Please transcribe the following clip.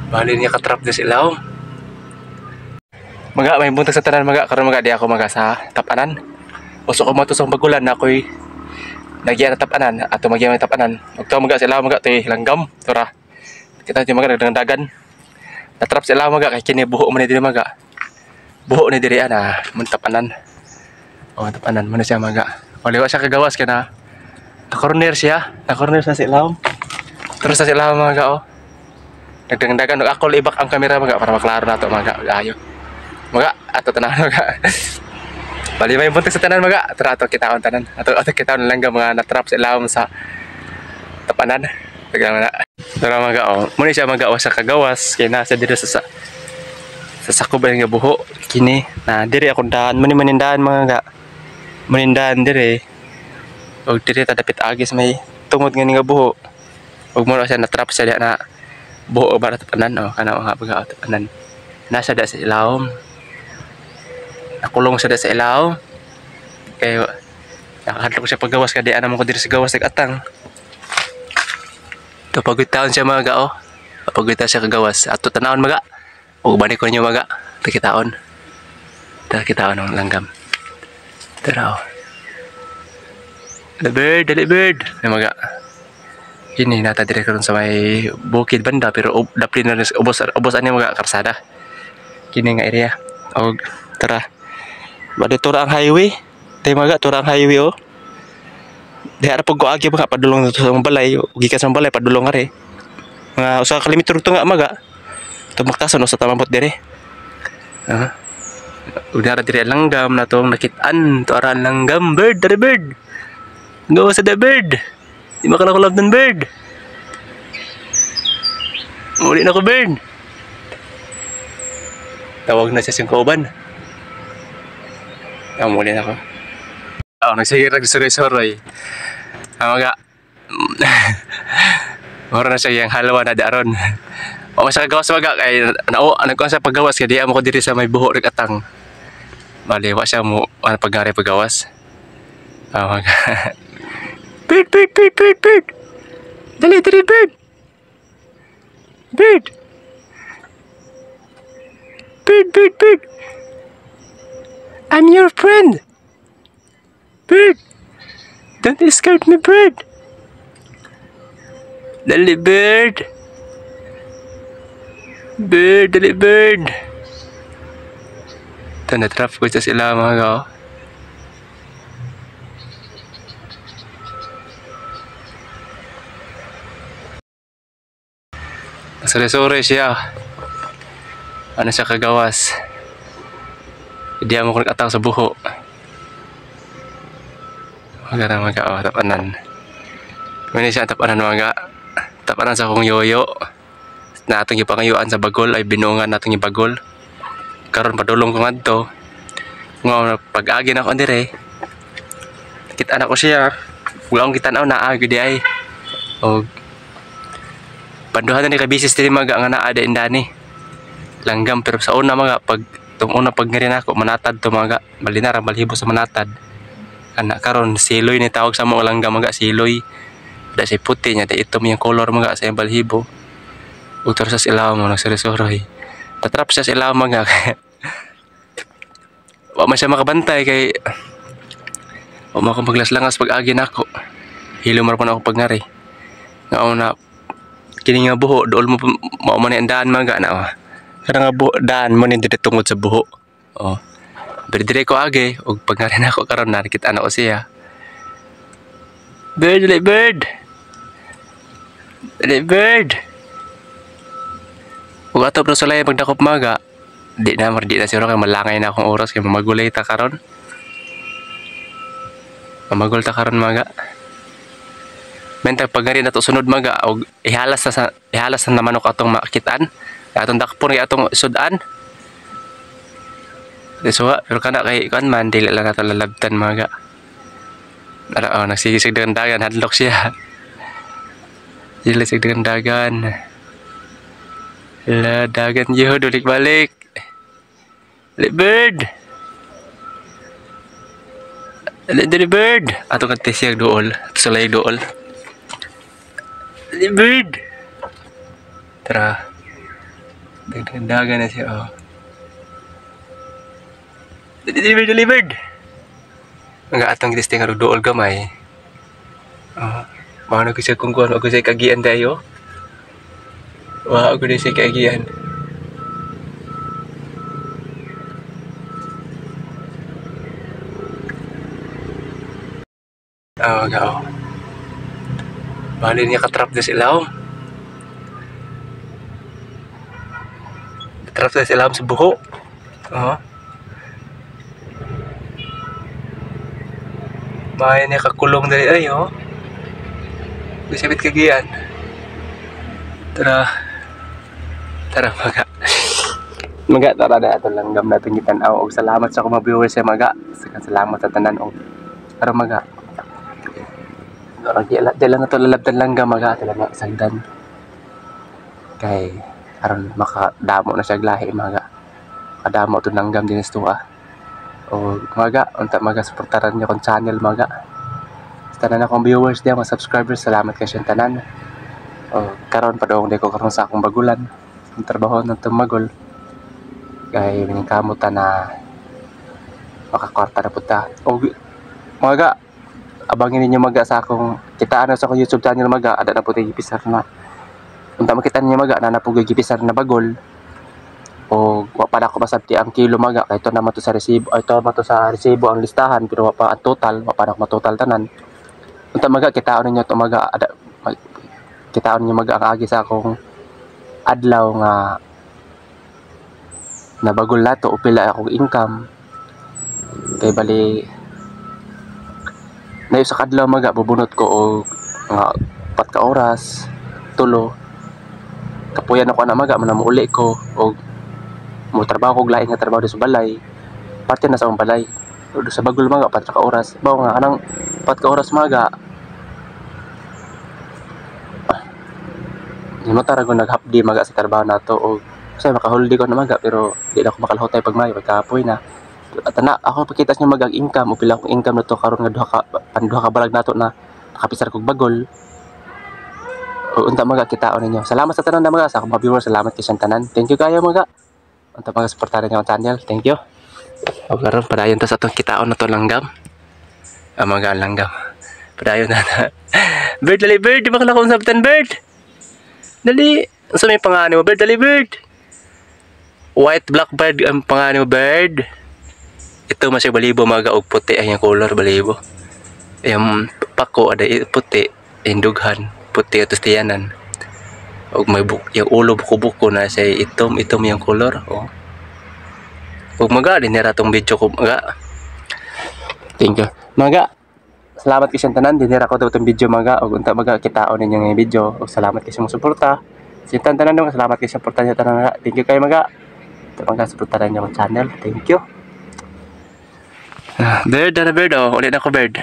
Bali niya katrap di sa ilawom. Maga may buntag sa tanan maga karon maga di ako maga sa tapanan. Uso ko mo to sa bagulan na ako'y nagya na tapanan ato nagya may tapanan. Ug to maga sa ilawom maga toy langgam tora. Kita di maga nagdandagan. Natrap sa ilawom maga kay kini buho man ni diri maga. Buho ni diri ana mun tapanan. Oh tapanan man siya maga. O liwa siya kagawas kay na na-corner siya, na-corner sa ilawom. Terus sa ilawom maga oh. Nagdangdagan og ako ibak ang kamera maga para maklaro nato maga ayo. Maga ato tanan maga. Bali may buntag sa tanan maga, tara ato kitaon tanan. Ato ato kitaon lang mga natrap sa ilawom sa tapanan. Taga na. Tara maga oh. Muna siya maga wa sa kagawas kay nasa diri sa sa sako ba nga buho kini na diri akong daan muni manindahan mga ga. Manindahan diri. Og diri ta dapit agis may tungod nga ni nga buho. Og mo na siya natrap siya diha na buho ba tapanan oh kana nga baga tapanan. Nasa da sa ilawom. Nakulong siya da sa ilawom. Kay nakahadlok siya paggawas kay di ana man ko diri sa gawas nag-atang. To pagutaon siya mga ga oh. Pagutaon siya kagawas. Ato tanawon maga. Og balik ko ninyo maga. Takitaon. Takitaon ang langgam. Tara oh. The bird, dali bird. Ay maga. Kini nata dire karon sa may bukid banda pero dapli na rin ubos ubos ani mga karsada. Kini nga area. Og tara. Bali tura ang highway. Tay maga tura ang highway oh. Di ara pag agi mga padulong sa mga balay, gikan sa mga balay padulong ari. Mga usa ka kilometro to nga maga. Tumaktason sa tamabot dire. Ha. Ug dara dire langgam na tong nakit-an, to ara ang langgam bird, dere bird. Go sa the bird. Di makalakulab ng bird. Muli na ko bird. Tawag na siya siyang kauban. Ah, muli na ko. Oh, nagsige nagsuroy-suroy. Ah, maga. Mura na siya yung halwa na daron. O sa kagawas maga kay nao nagkuan sa paggawas kay di amo ko diri sa may buho reg atang. Bali wa siya mo ano pagari paggawas. Ah, maga. Bird, bird, bird, bird, bird. Dali, dali, bird. Bird. Bird, bird, bird. I'm your friend. Bird. Don't escape me, bird. Dali, bird. Bird, dali, bird. Ito, natrap ko sa sila mga kao. Sore-sore siya. Ano siya kagawas. Hindi mo ko nag-atang sa buho. Magara maga oh, tapanan. Muna siya tapanan maga. Tapanan sa akong yoyo. Na atong gipangayuan sa bagol ay binungan natong ibagol. Karon padulong ko ngadto. Nga pag-agi na ako dire. Kita na ko siya. Wala akong kita-naw naa gyud ay. Og panduhan na ni ka bisis diri maga nga naa di indani. Langgam pero sa una maga pag tong una pag ngiri nako manatad to maga balinara balhibo sa manatad. Kana karon siloy ni tawag sa mo langgam maga siloy. Da si puti nya di itom yung color maga sa iyang balhibo. Utor sa ilawom mo nagsuroy-suroy. Tatrap siya sa ilawom maga. Wa man siya makabantay kay wa man ako maglaslangas pag agi nako. Hilo man po na ako pag ngari. Nga una kini nga buho dool mo mao man ni ang daan maga na oh. Kana nga buho daan mo ni diri tungod sa buho. Oh. Pero dire ko agi og pag ngari nako karon nakita na ko siya. Bird, dali bird. Dali bird. Ug ato pro sulay pagdakop maga. Di na mar di na siguro kay malangay na akong oras kay mamagulay ta karon. Mamagul ta karon maga. Mentag pag ngari nato sunod maga og ihalas na sa ihalas na manok atong makitaan. Atong dakpon kay atong sudan. Di suwa pero kana kay kuan man dili lang nato lalabtan maga. Ara oh, nagsigisig dagan hadlok siya. Dili sig dagan. La dagan yo dulik balik. Dali bird. Dali dali bird. Ato kadto siya duol. Sulay duol. Dali bird. Tara. Dagdagan na siya, oh. Delivered, delivered. Mga atong gisting nga duol gamay. Oh, mao na ko siya kung kuan ako siya kagian tayo. Wa ako din siya kagian. Oh, gao. Bali niya katrap sa ilawom. Trap sa ilawom sa buho. Oh. May niya kakulong dali ay, oh. Bisabit kagian. Tara. Tara maga. Maga tara na ato langgam natin gitan-aw og salamat sa akong mga viewers sa maga. Salamat sa tanan og tara maga. Di lang ito lalabdan langgam maga, tala sagdan. Kay aron makadamo na siya lahi maga. Kadamo to langgam din sa tuwa. O maga, unta maga suportaran niyo kong channel maga. Sa tanan akong viewers diya, mga subscribers, salamat kay siyang tanan. O karon padung di ko karon sa akong bagulan. Ang trabaho ng tumagol. Kay miningkamot na makakwarta na punta. O maga, abangin ninyo maga sa akong kitaan na sa akong YouTube channel maga, ada na po tayo gipisar na. Unta makita ninyo maga na napugoy gipisar na bagol. O wa pa na ako masabti ang kilo maga kay ito naman to sa resibo, ay ito naman to sa resibo ang listahan pero wa pa ang total, wa pa na ako matotal tanan. Unta maga kitaon ninyo to maga, ada kitaon ninyo maga ang agi sa akong adlaw nga nabagol nato o pila akong income. Kay bali nayo sa kadlaw maga bubunot ko og mga 4 ka oras, tulo. Kapuyan ako na maga manamuuli ko og mo trabaho ko lain nga trabaho sa balay. Parte na sa akong balay. O sa bagol maga 4 ka oras. Bawo nga anang 4 ka oras maga. Di mo tara ko naghapdi maga sa trabaho nato og say makaholiday ko na maga pero di na ako makalahutay pag mayo pagkapoy na. At na ako pakita niyo mag ang income o pila akong income nato karon nga duha ka panduha ka balag nato na nakapisar kog bagol. O unta maga kitaon ninyo. Salamat sa tanan na maga sa akong mga viewers, salamat kay siyang tanan. Thank you kayo maga. Unta maga suportahan niyo ang channel. Thank you. O karon padayon ta sa atong kitaon nato langgam. Ang mga langgam. Padayon na na. Bird dali bird, di ba ka na sabtan bird? Dali. Unsa may pangani mo bird? Dali bird. White blackbird ang pangani mo bird. Ito mas balibo maga og puti ang iyang color balibo. Iyang pako ada puti, iyang dughan puti atos tiyanan. Og may yung ulo buko-buko na siya itom itom yung color. Oh. Og maga din nira tong video ko maga. Thank you. Maga. Salamat kay siyang tanan dinira ko tong video maga og unta maga kitaon ninyo nga video og salamat kay sa mong suporta. Sa tanan tanan salamat kay sa suporta niyo tanan maga. Thank you kayo maga. Unta maga suportahan niyo akong channel. Thank you. Bird, na bird, oh. Ulit ako bird.